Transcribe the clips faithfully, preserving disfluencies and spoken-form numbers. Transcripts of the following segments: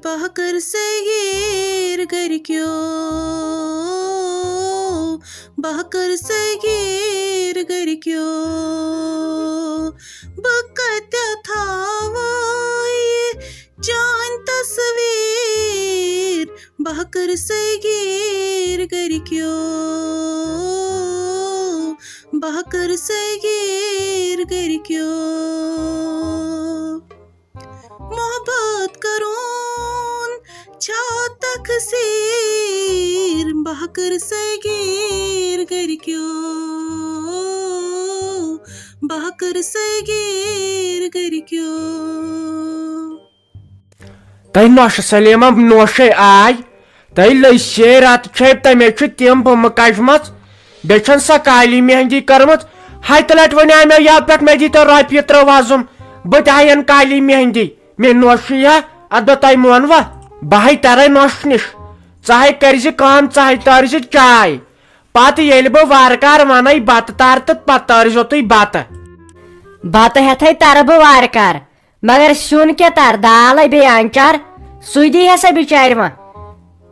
بہٕ کر سگیر گرکیو، بہٕ کر سگیر گرکیو، بہٕ کتہِ تھاوٕ یہِ چٲنۍ تصویر؟ بہٕ کر سگیر گرکیو، بہٕ کر سگیر گرکیو۔ محبت کرون چھا تقصیر؟ بہٕ کر سگیر گرکیو، بہٕ کر سگیر گرکیو۔ تۄہہِ نوشہِ سلیمہ نوشے آے، تۄہہِ لٔج شے راتہٕ چھے، تَمے چھِ تِم بُمہٕ کجمژ۔ بیٚیہِ چھَن سۄ کالی مہندی کٔرمٕژ۔ ہتہِ لٹہِ وَنیٛاے مےٚ یَوٕ پٮ۪ٹھ مےٚ دیٖتو رۄپیہِ ترٛہ وۄزُم، بہٕ تہِ ہا اَنہٕ کالی مہندی۔ مےٚ نوشہِ یا اَدٕ تۄہہِ مونوا؟ بہٕ ہے تَرے نوشہِ نِش۔ ژٕ ہے کٔرزِ کٲم، ژٕ ہے تٲرزِ چاے۔ پتہٕ ییٚلہِ بہٕ وارٕ کارٕ وَنَے بَتہٕ تار تہٕ پتہٕ تٲرزیو تُہۍ بَتہٕ۔ بَتہٕ ہٮ۪تھَے تَرٕ بہٕ وارٕ کارٕ۔ مگر سیُن کیٛاہ تَرٕ، دال ہے بیٚیہِ آنچار، سُے دی ہسا بِچارِ وۄنۍ۔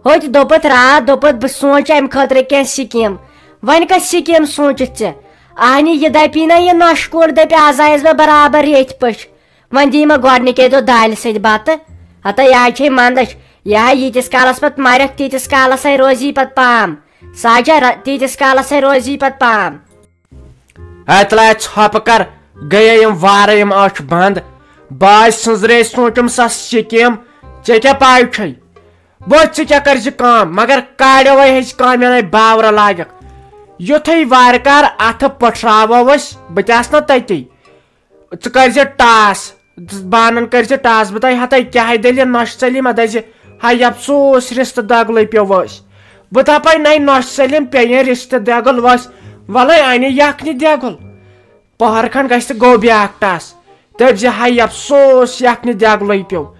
ہوٚتہِ دوٚپُتھ راتھ، دوٚپُتھ بہٕ سونٛچہٕ اَمہِ خٲطرٕ کینٛہہ سِکیٖم۔ وۄنۍ کۄس سِکیٖم سونٛچِتھ ژےٚ؟ اہنہِ یہِ دَپی نہ یہِ نۄشہِ کوٗر، دَپہِ آز آیَس بہٕ برابر ییٚتھۍ پٲٹھۍ۔ وۄنۍ دِیہِ مہ گۄڈٕنِکے دۄہ دالہِ سۭتۍ بَتہٕ۔ ہتا یہِ آے چھے منٛدَچھ۔ یہِ ہا ییٖتِس کالَس پَتہٕ مَرٮ۪کھ، تیٖتِس کالَس ہے روزی پَتہٕ پام۔ ساجا ر-، تیٖتِس کالَس ہے روزی پَتہٕ پام۔ اتھ لایہِ ژھۄپہٕ کر گٔیے یِم وارٕ، یِم أچھ بنٛد۔ باج سٕنٛزرے سونٛچُم سۄ سِکیٖم، ژےٚ کیٛاہ پاے چھے؟ وۄتھ ژٕ کیٛاہ کَرِ زِ کٲم، مگر کاڑیوے ہیٚچھ کامہِ اَنے باورٕ لاگَکھ۔ یُتھُے وارٕ کارٕ اَتھٕ پٔٹھراوو أسۍ، بہٕ تہِ آسہٕ نہ تٔتی۔ ژٕ کٔرۍ زِ ٹاس، بانَن کٔرۍ زِ ٹاس۔ بہٕ دَپَے ہَتَے کیٛاہ دٔلیٖل نۄشہِ سلیمہ، دَپہِ زِ ہاے افسوس رِستہٕ دَگلٕے پیوٚو ؤسۍ۔ بہٕ دَپَے نَے نۄشہِ سلیمہ پیٚیہِ رِستہٕ دَگُل ؤسۍ، وَلَے اَنہِ یَکھنہِ دَگُل۔ پٔہر کھنٛڈ گژھِ تہٕ گوٚو بیٛاکھ ٹاس۔ دٔپۍ زِ ہاے افسوس یَکھنہِ دَگلٕے پیوٚو۔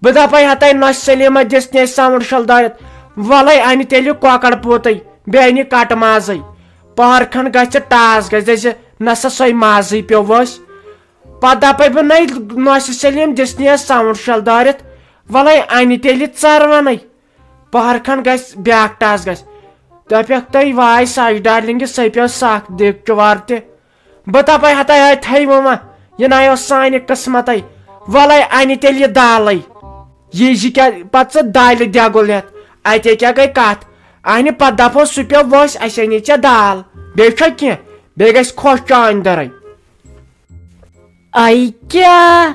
بہٕ دَپَے ہَتَے نۄشہِ سلیمہ دِژ نے ساوُنٛڈ شَل دٲرِتھ، وَلَے اَنہِ تیٚلہِ کۄکَر پوٗتٕے، بیٚیہِ اَنہِ کَٹہٕ مازٕے۔ پٔہر کھنٛڈ گژھِ ٹاس گژھِ، دَپہِ زِ نہ سا سۄے مازٕے پیوٚو ؤسۍ۔ پتہٕ دپے بہٕ، نَے نۄشہِ سلیٖم دِژ نہٕ یَس ساوُنٛڈ شَل دٲرِتھ، وَلَے اَنہِ تیٚلہِ ژَروَنَے۔ پٔہر کھنٛڈ گژھِ، بیٛاکھ ٹاس گژھِ۔ دَپٮ۪کھ تَے واے ساجہِ ڈارلِنٛگہِ، سۄے پیوٚو سَکھ دیٖگچہٕ وار تہِ۔ بہٕ دَپَے ہَتَے ہَے تھَے وۄنۍ، یہِ نَے اوس سانہِ قٕسمَتَے۔ وَلَے اَنہِ تیٚلہِ یہِ دالَے۔ یہِ زِ کیٛاہ پَتہٕ ژٕ دالہِ دٮ۪گُل ہٮ۪تھ، اَتے کیٛاہ گٔے کَتھ؟ اَنہِ پَتہٕ دَپو سُہ پیوٚو ؤسۍ، اَسہِ اَنے ژےٚ دال۔ بیٚیہِ چھا کینٛہہ؟ بیٚیہِ گژھِ خۄش چانہِ دَرَے۔ اے کیٛاہ؟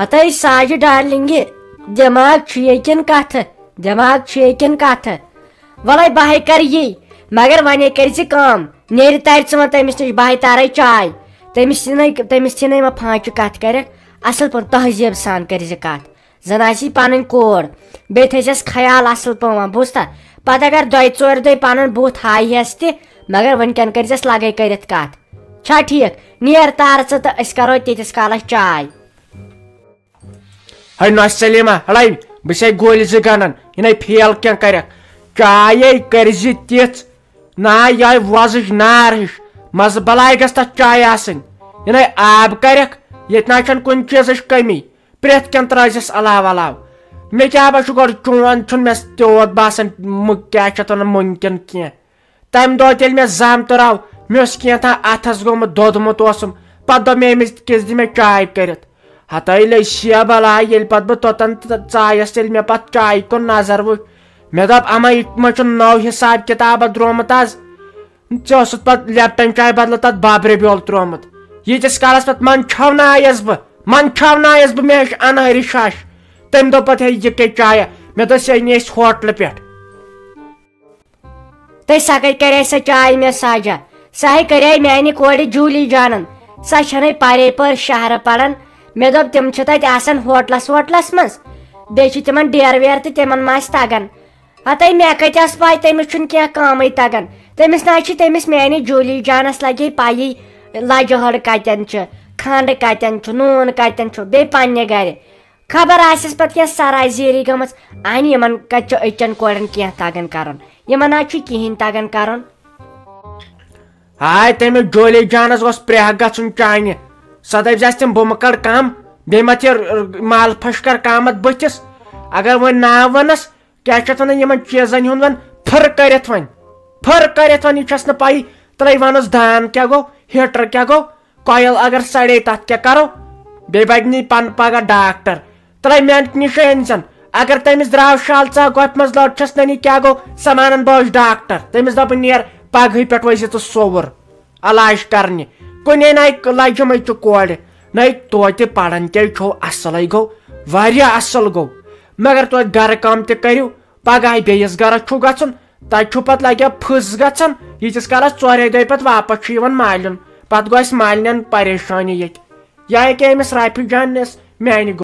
ہتاے ساجہِ ڈارلِنٛگہِ، دٮ۪ماغ چھُ ییٚکِن کتھٕ، دٮ۪ماغ چھُ ییٚکِن کتھٕ۔ وَلَے بہٕ ہے کرٕ یی، مگر وۄنۍ ہے کٔرۍ زِ کٲم، نیرِ تَرِ ژٕ وۄنۍ تٔمِس نِش، بہٕ ہے تارَے چاے۔ تٔمِس تہِ نَے، تٔمِس تہِ نَے وۄنۍ پھانٛچہِ کتھ کَرٮ۪کھ، اَصٕل پٲٹھۍ تہذیٖب سان کٔرۍ زِ کتھ۔ زَن آسی پَنٕنۍ کوٗر، بیٚیہِ تھٲیزٮ۪س خیال اَصٕل پٲٹھۍ، بوٗزتھا؟ پَتہٕ اگر دۄیہِ ژورِ دۄہہِ پَنُن بُتھ ہایہِ ہٮ۪س تہِ، مگر وٕنکٮ۪ن کٔرۍزٮ۪س لگے کٔرِتھ کتھ۔ چھا ٹھیٖک؟ نیر تار ژٕ تہٕ أسۍ کرو تیٖتِس کالس چاے۔ ہے نۄش سلیمہ، ہڑے، بہٕ چھسے گولہِ زٕ گنڈان، یہِ نے فیل کینٛہہ کرکھ۔ چاے کٔرۍ زِ تِژھ، نا یہِ آیہِ وۄزٕج نار ہِش، مزٕ بلاے گژھِ تتھ چایہِ آسٕنۍ۔ یہِ نے آب کرکھ، ییٚتہِ نہ چھنہٕ کُنہِ چیٖزٕچ کٔمی، پرٛٮ۪تھ کینٛہہ ترٲیزٮ۪س علاوٕ علاوٕ۔ مےٚ کیٛاہ باسیو گۄڈٕ چون چھُنہٕ مےٚ تیوٗت باسان مُ-، کیٛاہ چھِ اتھ ونان، مُمکِن کینٛہہ۔ تَمہِ دۄہ تیٚلہِ مےٚ زَم تہٕ راو، مےٚ اوس کینٛہہ تام اَتھَس گوٚمُت، دوٚدمُت اوسُم۔ پَتہٕ دوٚپ مےٚ أمِس، کِس دِ مےٚ چاے کٔرِتھ۔ ہَتٲے لٔج شیبہ بَلاے، ییٚلہِ پَتہٕ بہٕ توٚتَن تہٕ ژایَس، ییٚلہِ مےٚ پَتہٕ چایہِ کُن نظر وٕچھ، مےٚ دوٚپ، اَما یہِ ما چھُ نوٚو حِساب کِتابہ درٛامُت آز؟ ژےٚ اوسُتھ پَتہٕ لیپٹن چاے بدلہٕ تَتھ بابرِ بیول ترٛوومُت۔ ییٖتِس کالَس پَتہٕ منٛدچھاونہٕ آیَس بہٕ، منٛدچھاونہٕ آیَس بہٕ، مےٚ ہیٚچھ اَنہٲرِش ہَش۔ تٔمۍ دوٚپ پَتہٕ، ہے، یہِ کیٛاہ چایہ؟ مےٚ دوٚپُس، ہے، أنۍ أسۍ ہوٹلہٕ پٮ۪ٹھ۔ تہٕ سۄ کَتہِ کَرے سۄ چاے مےٚ سَجا؟ سۄ ہے کَرے میٛانہِ کورِ جوٗلی جانَن۔ سۄ چھَنَے پَرے پٔر شہرٕ پَران۔ مےٚ دوٚپ، تِم چھِ تَتہِ آسان ہوٹلَس ووٹلَس منٛز۔ بیٚیہِ چھِ تِمَن ڈیرٕ ویرٕ تہٕ تِمَن ما آسہِ تَگان۔ ہَتَے مےٚ کَتہِ آسہٕ پَے، تٔمِس چھُنہٕ کینٛہہ کٲمٕے تَگان۔ تٔمِس نہ چھِ، تٔمِس میٛانہِ جوٗلی جانَس لَگے پَیی لَجہِ ہٕڑ کَتٮ۪ن چھِ، کھنٛڈ کَتٮ۪ن چھُ، نوٗن کَتٮ۪ن چھُ، بیٚیہِ پنٛنہِ گَرِ۔ خبر آسٮ۪س پتہٕ کینٛہہ سرازیری گٔمٕژ، اَنہِ یِمن کتہِ چھُ أچھن کورٮ۪ن کینٛہہ تگان کرُن، یِمن حظ چھُ کِہیٖنۍ تگان کرُن۔ ہاے، تٔمِس جولی جانس گوٚژھ پرٛیکھ گژھُن چانہِ۔ سۄ دٔپۍ زٮ۪س تِم بُمہٕ کڑ کم، بیٚیہِ ما تہِ مل پھش کر کم اتھ بٕتھِس۔ اگر وۄنۍ ناو ونس، کیٛاہ چھِ اتھ ونان، یِمن چیٖزن ہُنٛد ون پھر کٔرِتھ وۄنۍ۔ پھر کٔرِتھ ون، یہِ چھس نہٕ پَیی۔ ترٛٲے ونس دان کیٛاہ گوٚو، ہیٹر کیٛاہ گوٚو، کۄیل اگر سڑے تتھ کیٛاہ کرو؟ بیٚیہِ بگہِ نہٕ پن پگاہ ڈاکٹر۔ ترٛٲے مےٚ نِش أنۍ زن۔ اگر تٔمِس درٛاو شال ژاہ گۄپھِ منٛز لٔٹ چھس ننی کیٛاہ گوٚو، سۄ مانن بہٕ اوس ڈاکٹر۔ تٔمِس دوٚپ بہٕ نیر پگہٕے پٮ۪ٹھ وٲتۍ زِ ژٕ سوٚوُر علاج کرنہِ۔ کُنے نَے لجہِ مٕتۍ چھِ کورِ۔ نَے توتہِ پران تے چھو اصلے گوٚو، واریاہ اصل گوٚو۔ مگر توتہِ گرٕ کٲم تہِ کٔرِو، پگاہ بیٚیِس گرس چھُو گژھُن، تتہِ چھُو پتہٕ لگہِ ہا پھٕس گژھان۔ ییٖتِس کالس ژورے دۄہہِ پتہٕ واپس چھُ یِوان مالیُن، پتہٕ گوٚو اسہِ مالنٮ۪ن پریشٲنی ییٚتہِ۔ یا ہیٚکہِ أمِس رافی جانس میانہِ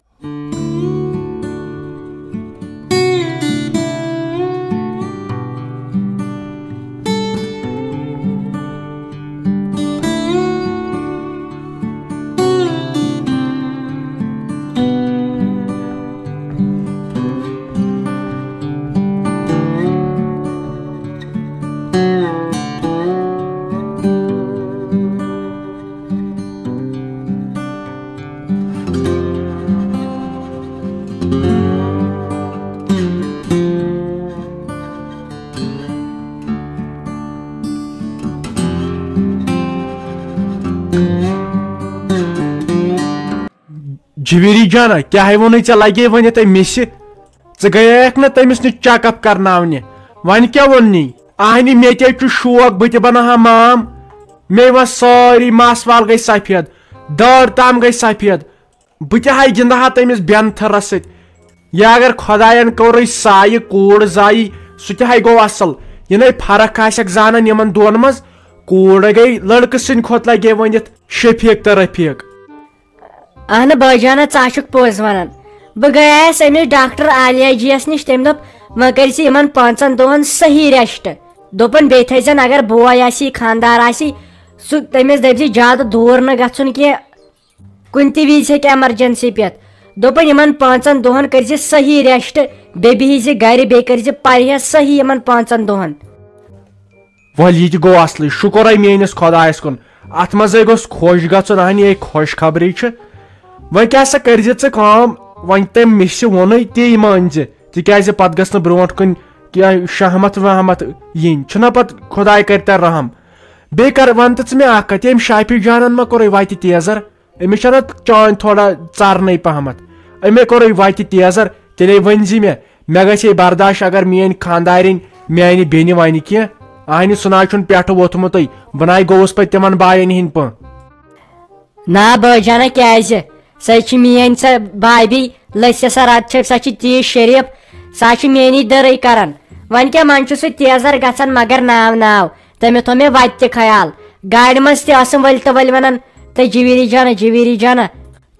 جویری جانا، کیٛاہ ووٚنُے ژےٚ لگے ؤنِتھ أمۍ مِسہِ؟ ژٕ گٔیکھ نہٕ تٔمِس نِش چیک اپ کرناونہِ؟ وۄنۍ کیٛاہ ووٚننی؟ اہنہِ، مےٚ تہِ چھُ شوق بہٕ تہِ بناوہا مام۔ مےٚ وۄنۍ سٲری مس وال گٔے سفید، دٲر تام گٔے سفید۔ بہٕ تہِ ہاے گِنٛدٕ ہا تٔمِس بٮ۪نتھرس سۭتۍ۔ یا اگر خۄداین کوٚرُے سایہِ کوٗر زایہِ، سُہ تہِ ہاے گوٚو اصل۔ یہِ نے فرق آسٮ۪کھ زانان یِمن دۄن منٛز، کوٗر گٔے لڑکہٕ سٕنٛدِ کھۄتہٕ لگے ؤنِتھ شفیق تہٕ رفیق۔ اہنہٕ بٲجانہ، ژٕ ہا چھُکھ پوٚز ونان۔ بہٕ گٔیس أمِس ڈاکٹر عالیہ جی یس نِش، تٔمۍ دوٚپ وۄنۍ کٔرۍ زِ یِمن پانٛژن دۄہن صحیح ریسٹ۔ دوٚپُن بیٚیہِ تھٲیزٮ۪ن اگر بوے آسی، خاندار آسی، سُہ تٔمِس دٔپۍ زِ زیادٕ دوٗر نہٕ گژھُن کینٛہہ۔ کُنہِ تہِ وِزِ ہیٚکہِ ایمرجنسی پٮ۪تھ۔ دوٚپُن، یِمن پانٛژن دۄہن کٔرۍ زِ صحیح ریسٹ، بیٚیہِ بِہہِ زِ گرِ، بیٚیہِ کٔرۍ زِ پرہیز صحیح یِمن پانٛژن دۄہن۔ ول، یہِ تہِ گوٚو اصلٕے، شُکر ہے میٲنِس خۄدایس کُن۔ اتھ منٛزے گوٚژھ خۄش گژھُن، اہنہِ، یہِ خۄش خبری چھِ۔ وۄنۍ کیٛاہ سا کٔرۍ زِ ژٕ کٲم، وۄنۍ تٔمۍ مِسہِ ووٚنُے تی مٲنۍ زِ، تِکیٛازِ پتہٕ گٔژھ نہٕ برونٛٹھ کُن کینٛہہ شہمت وہمت یِنۍ، چھُنہ پتہٕ خۄداے کرِ تہ رحم۔ بیٚیہِ کر، ون تہٕ ژٕ مےٚ اکھ کتھ، ییٚمۍ شافی جانن ما کوٚرُے وتہِ تیزر؟ أمِس چھَنہ چٲنۍ تھوڑا ژرنٕے پہمتھ۔ أمے کوٚرُے وتہِ تیزر، تیٚلے ؤنۍ زِ مےٚ، مےٚ گژھِ ہے برداش اگر میٲنۍ خاندارِنۍ میانہِ بیٚنہِ ونہِ کینٛہہ۔ اہنہِ، سُہ نہ چھُنہٕ پٮ۪ٹھٕ ووٚتھمُتٕے، بہٕ نہ گوٚوُس پتہٕ تِمن باین ہِنٛدۍ پٲٹھۍ۔ نا بٲجانہ، کیازِ؟ سۄ چھِ میٲنۍ سۄ بھابھی، لٔسۍ سۄ رَتہٕ چھِ، سۄ چھِ تیٖژ شریٖف، سۄ چھِ میٲنی دٔرٕے کران۔ وۄنۍ کیٛاہ، منٛزٕ چھُ سُہ تیزر گژھان، مگر ناو ناو۔ تٔمۍ تھوٚو مےٚ وتہِ تہِ خیال۔ گاڑِ منٛز تہِ ٲسٕم ؤلۍ تہٕ ؤلۍ ونان، تہٕ جویری جانہ، جویری جانہ،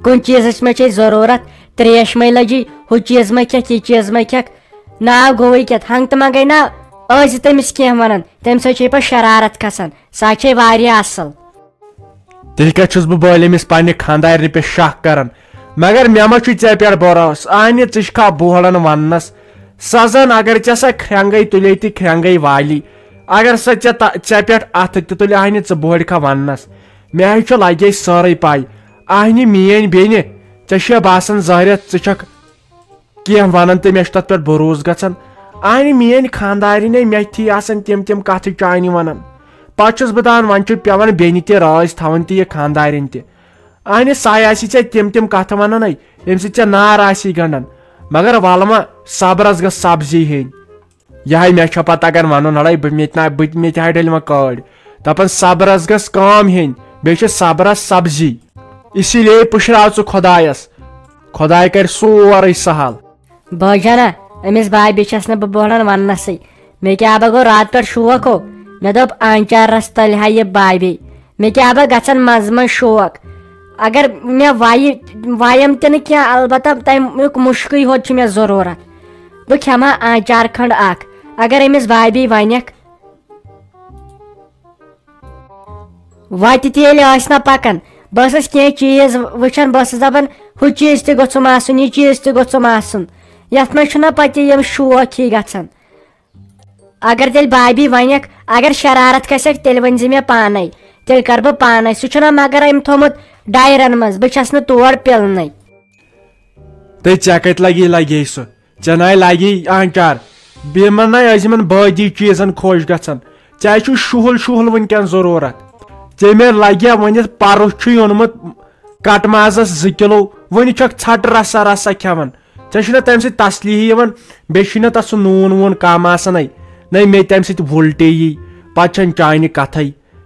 کُنہِ چیٖزٕچ مہ چھے ضروٗرت، تریش مہ لٔجی، ہُہ چیٖز مہ کھٮ۪کھ، یہِ چیٖز مہ کھٮ۪کھ۔ ناو گوٚوٕے کیٛاہ، ہنٛگ تہٕ منٛگے ناو ٲسۍ زِ تٔمِس کینٛہہ ونان، تٔمۍ سۭتۍ چھے پتہٕ شرارت کھسان۔ سۄ چھے واریاہ اصل۔ تیٚلہِ کتہِ چھُس بہٕ بٲلۍ أمِس پننہِ خانٛدارنہِ پٮ۪ٹھ شک کران؟ مگر مےٚ ما چھُے ژےٚ پٮ۪ٹھ بھروسہٕ؟ اہنہِ، ژٕ چھکھا بوہڑن وننس؟ سۄ زن اگر ژےٚ سۄ کھرٛٮ۪نٛگے تُلے تہٕ کھرٛٮ۪نٛگے والی، اگر سۄ ژےٚ تہ-، ژےٚ پٮ۪ٹھ اتھٕ تہِ تُلہِ، اہنہِ، ژٕ بوہڑکھا وننس؟ مےٚ ہے چھُ لگے سٲرٕے پاے۔ اہنہِ، میٲنۍ بیٚنہِ، ژےٚ چھےٚ باسان ظٲہرت ژٕ چھکھ کینٛہہ ونان تہٕ مےٚ چھُ تتھ پٮ۪ٹھ بھروسہٕ گژھان۔ اہنہِ، میٲنۍ خانٛدارِنۍ ہے مےٚ تھی آسان تِم تِم کتھٕ چانہِ ونان۔ پتہٕ چھُس بہٕ دپان وۄنۍ چھُ پٮ۪وان بیٚنہِ تہِ رٲضۍ تھاوٕنۍ تہٕ یہِ خانٛدارِنۍ تہِ۔ اہنہِ، سۄے آسی ژےٚ تِم تِم کتھٕ ونان ہے، ییٚمہِ سۭتۍ ژےٚ نار آسی گنڈان۔ مگر ولہٕ وۄنۍ صبرس گٔژھ سبزی ہیٚنۍ۔ یہے مےٚ چھا پتہ اگر ونُن ہڑے بہٕ مےٚ تہِ نا، بہٕ تہِ، مےٚ تہِ ہڑِ ڈٔلۍ وۄنۍ کٲڑۍ۔ دپان صبرس گٔژھ کٲم ہیٚنۍ، بیٚیہِ چھِ صبرس سبزی۔ اسی لیے پُشراو ژٕ خۄدایس، خۄداے کرِ سورُے سہل۔ بٲجانہ، أمِس بابہِ چھَس نہٕ بہٕ بوڑان وننسٕے۔ مےٚ کیٛاہ بہ گوٚو راتہٕ پٮ۪ٹھ شوق ہو۔ مےٚ دوٚپ آنچار رس تلہِ ہا یہِ بابے۔ مےٚ کیٛاہ بہ گژھن منٛزٕ منٛزٕ شوق۔ اگر مےٚ وایہِ، وایم تہِ نہٕ کینٛہہ، البتہ تمیُک مُشکٕے ہوت چھُ مےٚ ضروٗرت۔ بہٕ کھٮ۪مہٕ ہا آنچار کھنٛڈ اکھ۔ اگر أمِس بابی ونکھ، وتہِ تہِ ییٚلہِ ٲسۍ نہ پکان، بہٕ ٲسٕس کینٛہہ چیٖز وٕچھان، بہٕ ٲسٕس دپان، ہُہ چیٖز تہِ گوٚژھُم آسُن، یہِ چیٖز تہِ گوٚژھُم آسُن۔ یتھ منٛز چھُنہ پتہٕ یِم شوق ہی گژھان۔ اگر تیٚلہِ بابی ونکھ، اگر شرارت کھسٮ۪کھ، تیٚلہِ ؤنۍ زِ مےٚ پانے، تیٚلہِ کرٕ بہٕ پانے۔ سُہ چھُنہ مگر أمۍ تھوٚمُت ڈایرن منٛز، بہٕ چھس نہٕ تور پِلنٕے۔ تہٕ ژےٚ کتہِ لگی، لگے سُہ؟ ژےٚ ناے لگی آنچار، بیٚیہِ ما ناے ٲسۍ یِمن بٲدی چیٖزن خۄش گژھان؟ ژےٚ چھُ شُہُل شُہُل وٕنکیٚن ضروٗرت۔ ژےٚ مےٚ لگیا ؤنِتھ پرُس چھُے اوٚنمُت کٹہٕ مازس زٕ کِلو، وۄنۍ چھکھ ژھٹہٕ رسا رسا کھٮ۪وان۔ ژےٚ چھُنہ تمہِ سۭتۍ تسلی یِوان، بیٚیہِ چھُنہ تتھ سُہ نوٗن ووٗن کم آسان۔ نَے مےٚ تمہِ سۭتۍ وُلٹی یی، پتہٕ چھنہٕ چانہِ کتھے۔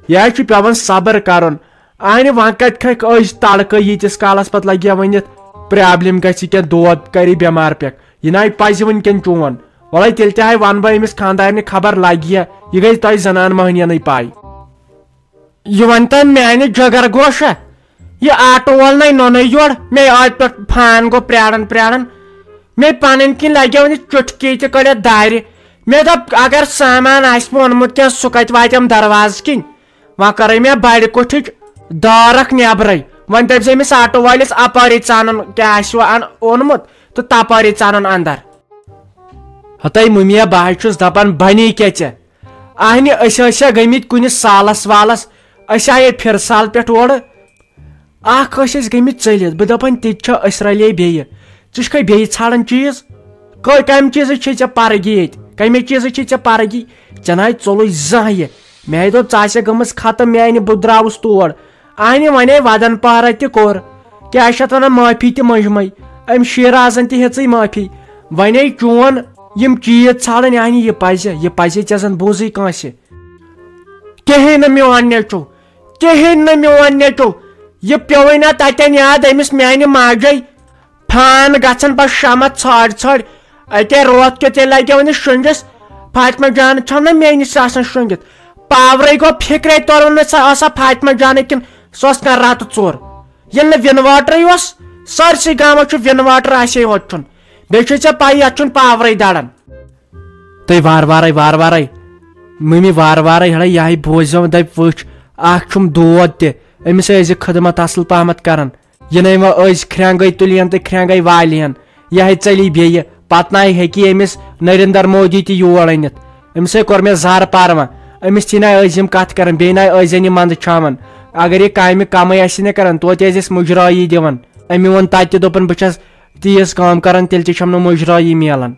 یہِ حظ چھُ پٮ۪وان صبر کرُن۔ اہنہِ وۄنۍ کتہِ کھکھ أسۍ تڑکہٕ ییٖتِس کالس، پتہٕ لگہِ ہا ؤنِتھ پرابلم گژھِ کینٛہہ، دود کرِ بٮ۪مار پٮ۪ٹھ۔ یہِ ناے پزِ وٕنکٮ۪ن چون۔ وَلَے تیٚلہِ تہِ ہاے ونہٕ بہٕ أمِس خانٛدارنہِ، خبر لگہِ ہا۔ یہِ گٔے تۄہہِ زنان مٔہنِینٕے پاے۔ یہِ ؤنۍ تو میانہِ جگر گوشہ، یہِ آٹو وول نَے نوٚنُے یور۔ مےٚ ٲدۍ پٮ۪ٹھ فان گوٚو پراران پراران۔ مےٚ پنٕنۍ کِنۍ لگیو نہٕ چُٹھکی تہِ کٔڑِتھ دارِ۔ مےٚ دوٚپ، اگر سامان آسہِ ووٚنمُت کینٛہہ، سُہ کتہِ واتٮ۪م دروازٕ کِنۍ؟ وۄنۍ کٔرٕے مےٚ بڑِ کُٹھِچ دارکھ نیبرٕے۔ وۄنۍ دٔپۍ زِ أمِس آٹو وٲلِس اپٲری ژانُن، کیٛاہ آسہِ وۄنۍ ان-، اوٚنمُت، تہٕ تپٲری ژانُن اندر۔ ہتَے مُمیا، بہٕ حظ چھُس دپان، بنی کیٛاہ ژےٚ؟ اہنہِ، أسۍ ٲسیا گٔمٕتۍ کُنہِ سالس والس؟ أسۍ آیے پھِرٕ سال پٮ۪ٹھ اورٕ۔ اکھ ٲسۍ أسۍ گٔمٕتۍ ژٔلِتھ، بہٕ دپان، تہِ تہِ چھا أسۍ رلے بیٚیہِ؟ ژٕ چھکھے بیٚیہِ ژھانڈان چیٖز؟ کٔ-، کمہِ چیٖزٕچ چھے ژےٚ پرگی ییٚتہِ؟ کمے چیٖزٕچ چھے ژےٚ پرگی؟ ژےٚ نہ آے ژوٚلُے زانٛہہ یہِ۔ مےٚ دوٚپ، ژٕ آسکھ گٔمٕژ ختم میانہِ، بہٕ درٛاوُس تور۔ اہنہِ ونے ودن پارا تہِ کوٚر۔ کیٛاہ چھِ اتھ ونان، معٲفی تہِ مٔنٛجمے۔ أمۍ شیرازن تہِ ہیژٕے معٲفی۔ ونے چون یِم چیٖز ژھانڈٕنۍ، اہنہِ یہِ پزِ، یہِ پزِ ژےٚ زن بوٗزٕے کٲنٛسہِ۔ کِہیٖنۍ نہٕ میون نیٚچو، کِہیٖنۍ نہٕ میون نیٚچو۔ یہِ پیوٚوُے نا تتٮ۪ن یاد أمِس میانہِ ماجے۔ فان گژھن پتہٕ شامس ژھٲڑۍ ژھٲڑۍ۔ اتے روتھ کیُتھ تیٚلہِ لگیو نہٕ شۄنٛگِس۔ فاطمہ جان چھو نہ میٲنِس آسان شۄنٛگِتھ۔ پاورے گوٚو، فکرے توٚرُن نہٕ سۄ ٲسا فاطمہ جانٕے کِنہٕ سۄ ٲس کانٛہہ راتہٕ ژوٚر۔ ییٚلہِ نہٕ وِن واٹرٕے اوس، سٲرسٕے گامس چھُ وِن واٹر آسے ہوت چھُن۔ بیٚیہِ چھُے ژےٚ پَیی، یَتھ چھُنہٕ پاورٕے دَران۔ تُہۍ وارٕ وارَے، وارٕ وارَے، مٔمی وارٕ وارَے، ہڑا یہِ ہَے بوزیو، دَپہِ وٕچھ، اَکھ چھُم دود تہِ، أمِس ٲسۍ زِ خدمت اَصٕل پَہمَتھ کَران۔ یہِ نَے وۄنۍ أسۍ کھرٛٮ۪نٛگَے تُلِہَن تہٕ کھرٛٮ۪نٛگَے والِہَن، یہِ ہَے ژَلی بیٚیہِ۔ پَتہٕ نَے ہیٚکہِ أمِس نریندر مودی تہِ یور أنِتھ۔ أمِس ہے کوٚر مےٚ زارٕ پارٕ وۄنۍ، أمِس تھی نَے ٲسۍ یِم کَتھ کَران، بیٚیہِ نَے ٲسۍ زَن یہِ منٛدٕ چھاوان۔ اگر یہِ کامہِ کَمٕے آسہِ نہٕ کَران، توتہِ ٲسۍ أسۍ مُجرٲیی دِوان۔ أمۍ ووٚن تَتہِ تہِ، دوٚپُن، بہٕ چھَس تیٖژ کٲم کَران، تیٚلہِ تہِ چھَم نہٕ مُجرٲیی میلان۔